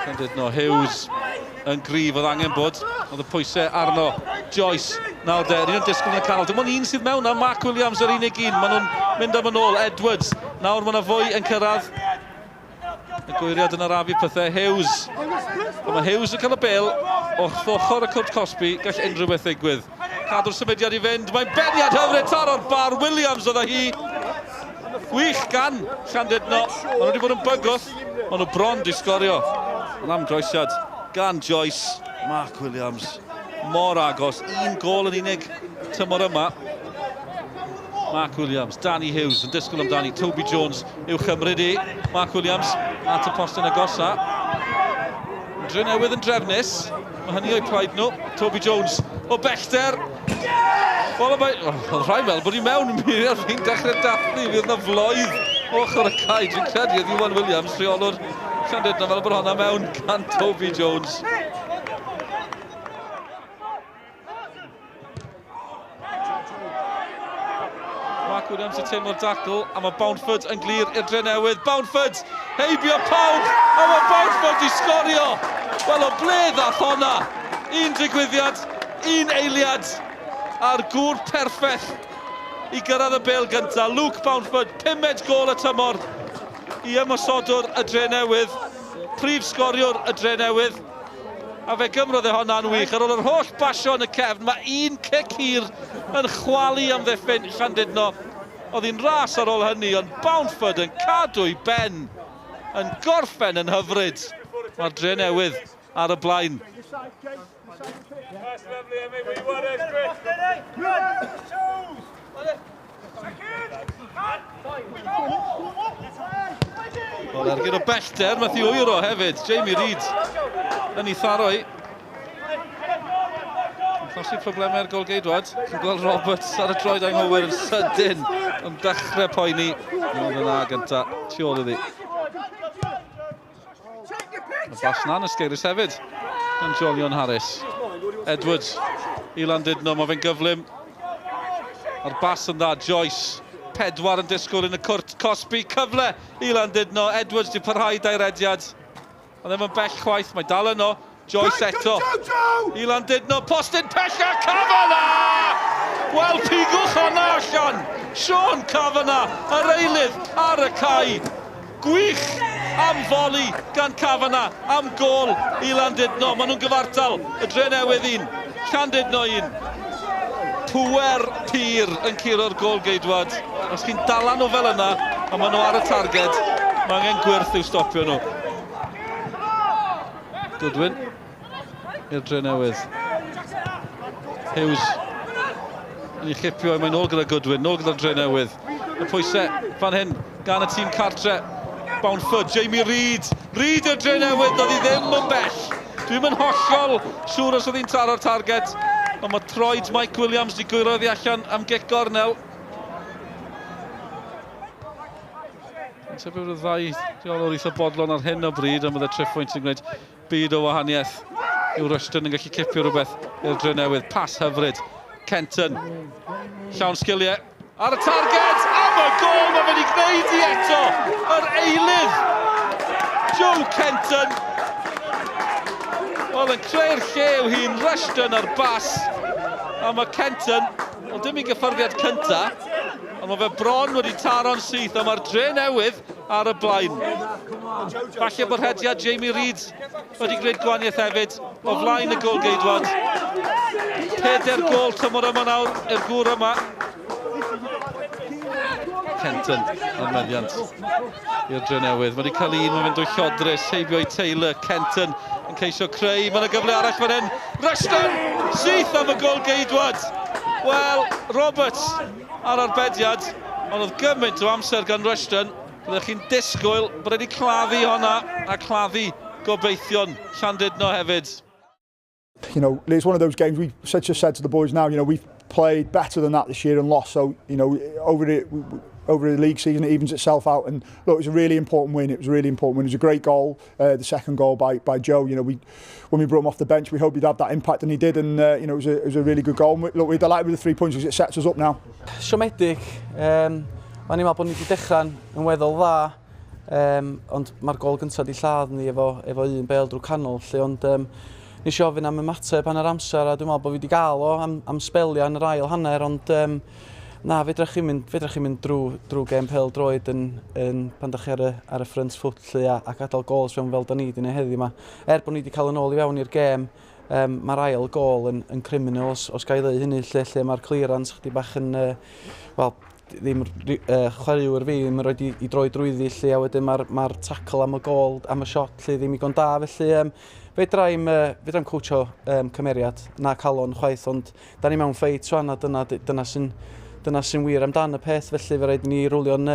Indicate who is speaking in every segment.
Speaker 1: Llandudno, Hughes yn gryf oedd angen bod. Oedd y pwysau arno. Joyce, nawr de, un yn disgwyl yn y canol. Dim ond un sydd mewn, a Mark Williams yr unig un. Maen nhw'n mynd am yn ôl. Edwards, nawr mae yna fwy yn cyrraedd. Y gwyriad yn arafu pethau. Hughes. Ond mae Hughes yn cael y bel wrth ochr y cwrt cosbi. Gall unrhyw beth ddigwydd. Cadw'r symudiad i fynd. Mae'n beniad hyfryd taro'r bar. Williams oedd â hi. Gwych gan Llandudno. Maen nhw wedi bod yn bygwth. Maen nhw bron di sgorio. Ond am groesiad gan Joyce. Mark Williams mor agos. Un gol yn unig tymor yma. Mark Williams, Danny Hughes yn disgwyl amdani, Toby Jones i'w chymryd i. Mark Williams at y postyn agosa. Drenewydd yn drefnus, mae hynny o'i plaid nhw. Toby Jones o bellter. Wel, mae... Oh, rhaid meddwl bod hi mewn, mi ar fi'n dechrau dathlu, fydd yna floedd ochr y cae. Dwi'n credu oedd Iwan Williams, rheolwr Llandudno, fel bod honna mewn gan Toby Jones. Mark Williams yn teimlo'r dacl, a mae Boundford yn glir i'r Drenewydd. Boundford, heibio pawb, a mae Boundford i sgorio! Wel, o ble ddath honna? Un digwyddiad, un eiliad, a'r gŵr perffaith i gyrraedd y bêl gyntaf. Luke Boundford, pumed gôl y tymor i ymosodwr y Drenewydd, prif sgoriwr y Drenewydd. A fe gymrodd e honna'n wych. Ar ôl yr holl basio yn y cefn, mae un cic hir yn chwalu amddiffyn Llandudno. Oedd hi'n ras ar ôl hynny, ond Boundford yn cadw'i ben, yn gorffen yn hyfryd. Mae'r Drenewydd ar y blaen. Wel, ergyd o bellter, methu wyro hefyd. Jamie Reid yn ei tharo i. Achosi problemau i'r golgeidwad. Chi'n gweld Roberts ar y droed anghywir yn sydyn yn dechrau poeni. Ond yna gynta, tu ôl iddi. Y bas na'n ysgeirus hefyd gan Jolion Harris. Edwards i Landudno, mae fe'n gyflym. A'r bas yn dda, Joyce. Pedwar yn disgwyl yn y cwrt cosbi. Cyfle i Landudno. Edwards di parhau dau rediad. Ond ddim yn bell chwaith, mae dal yno. Joyce eto. I Landudno, postyn pella, Kavanagh! Wel, pigwch honna allan! Sean Kavanagh, yr eilydd ar y cae. Gwych am foli gan Kavanagh, am gôl i Landudno. Maen nhw'n gyfartal, y Drenewydd un, Llandudno un. Pŵer pur yn curo'r gôl geidwad. Os chi'n dala nhw fel yna, a maen nhw ar y targed, mae angen gwyrth i'w stopio nhw. Goodwin i'r Drenewydd. Hughes yn ei chipio, mae'n ôl gyda Goodwin, nôl gyda'r Drenewydd. Y pwysau fan hyn gan y tîm cartre. Boundford, Jamie Reid. Reid i'r Drenewydd, doedd hi ddim yn bell. Dwi'm yn hollol siŵr os oedd hi'n taro'r targed, ond mae troed Mike Williams wedi gwyro iddi allan am gic gornel. Yn tebyg bod y ddau reolwr eitha bodlon ar hyn o bryd, ond bydde triphwynt yn gwneud byd o wahaniaeth. Yw Rushton yn gallu cipio rhywbeth i'r Drenewydd. Pas hyfryd. Kenton. Llawn sgiliau. Ar y targed! Am y gol mae fe wedi gwneud i eto! Yr eilydd! Joe Kenton! Wel, yn creu'r lle yw hi'n Rushton ar bas. A mae Kenton, wel dim i gyffyrddiad cynta, ond mae fe bron wedi taro'n syth, a mae'r dre newydd ar y blaen. Falle bod rhediad Jamie Reid wedi gwneud gwaniaeth hefyd o flaen y gol geidwad. Peder gol tymor yma nawr i'r gŵr yma. Kenton yn meddiant i'r Drenewydd. Mae wedi cael un, mae'n mynd dwyllodrus, heibio i Taylor. Kenton yn ceisio creu, mae yna gyfle arall fan hyn. Rushton! Syth am y gol geidwad! Wel, Roberts ar arbediad, ond oedd gymaint o amser gan Rushton. Byddech chi'n disgwyl bod wedi claddu honna a claddu gobeithion Llandudno hefyd.
Speaker 2: You know, it's one of those games we just said to the boys now, you know, we've played better than that this year and lost. So, you know, over the over the league season, it evens itself out. And look, it was a really important win. It was a really important win. It was a great goal, uh, the second goal by, by Joe. You know, we when we brought him off the bench, we hoped he'd have that impact, and he did. And, uh, you know, it was a, it was a really good goal. And we, look, we're delighted with the three points because it sets us up now.
Speaker 3: Siomedig. Um, o'n i'n meddwl bod ni wedi dechrau'n yn weddol dda. Ond mae'r gol gyntaf di lladd ni efo un bel drwy canol, lle, ond nes i ofyn am ymateb hanner amser a dwi'n meddwl bod fi wedi gael o am sbelia yn yr ail hanner, ond na, fedrwch chi mynd drwy gêm pêl-droed yn pan dach chi ar y front foot lle, a gadael gols fewn fel da ni wedi gwneud heddiw yma. Er bod ni wedi cael yn ôl i fewn i'r gêm, mae'r ail gol yn criminal, os ga i ddweud hynny, lle mae'r clearance chdi bach yn, wel, ddim chwaraewr fi ddim yn rhoi i droi drwyddi lle, a wedyn mae'r tackle am y gol, am y shot lle ddim i gon da, felly fedrai'm coachio cymeriad na calon chwaith, ond da ni mewn ffeit rwan a dyna sy'n wir amdan y peth, felly fe rhaid ni rwlio'n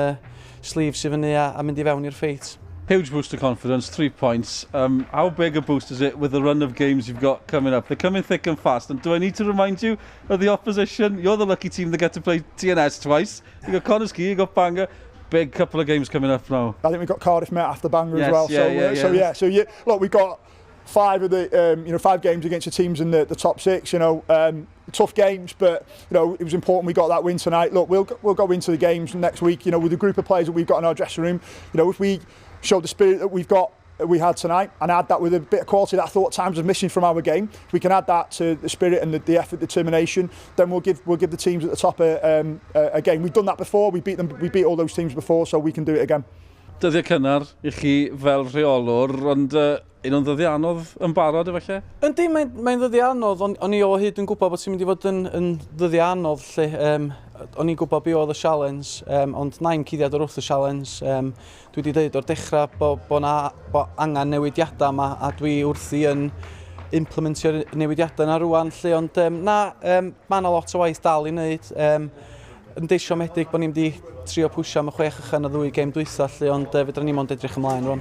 Speaker 3: sleeves i fyny a mynd i fewn i'r ffeit.
Speaker 1: Huge boost of confidence, 3 points. How big a boost is it with the run of games you've got coming up? They're coming thick and fast. And do I need to remind you of the opposition? You're the lucky team that get to play TNS twice. You got Connah's Quay, you got Bangor. Big couple of games coming up now.
Speaker 2: I think we've got Cardiff Met after Bangor as well. So, so yeah, so yeah, look, we've got five of the you know five games against the teams in the top six. Tough games, but it was important we got that win tonight. Look, we'll go into the games next week with the group of players that we've got in our dressing room. If we show the spirit that we had tonight and add that with a bit of quality that I thought at times was missing from our game, if we can add that to the spirit and the effort, determination, then we'll give the teams at the top a game. We've done that before. We beat them. We beat all those teams before, so we can do it again.
Speaker 1: Dyddiau cynnar i chi fel rheolwr, ond un o'n ddyddiau anodd yn barod efallai?
Speaker 3: Yndi, mae'n ddyddiau anodd, ond o'n i o hyd yn gwybod bod ti'n mynd i fod yn ddyddiau anodd, lle. O'n i'n gwybod be oedd y challenge, ond na'i'm cuddiad o'r wrth y challenge. Dwi wedi dweud o'r dechrau bo angen newidiadau yma, a dwi wrthi yn implementio'r newidiadau yna rwan, lle, ond na, mae yna lot o waith dal i wneud. Yn siomedig bod ni'n mynd i trio pwysio am y chwech ucha yn y ddwy gêm dwytha, lle, ond fedra ni mond edrych ymlaen rwan.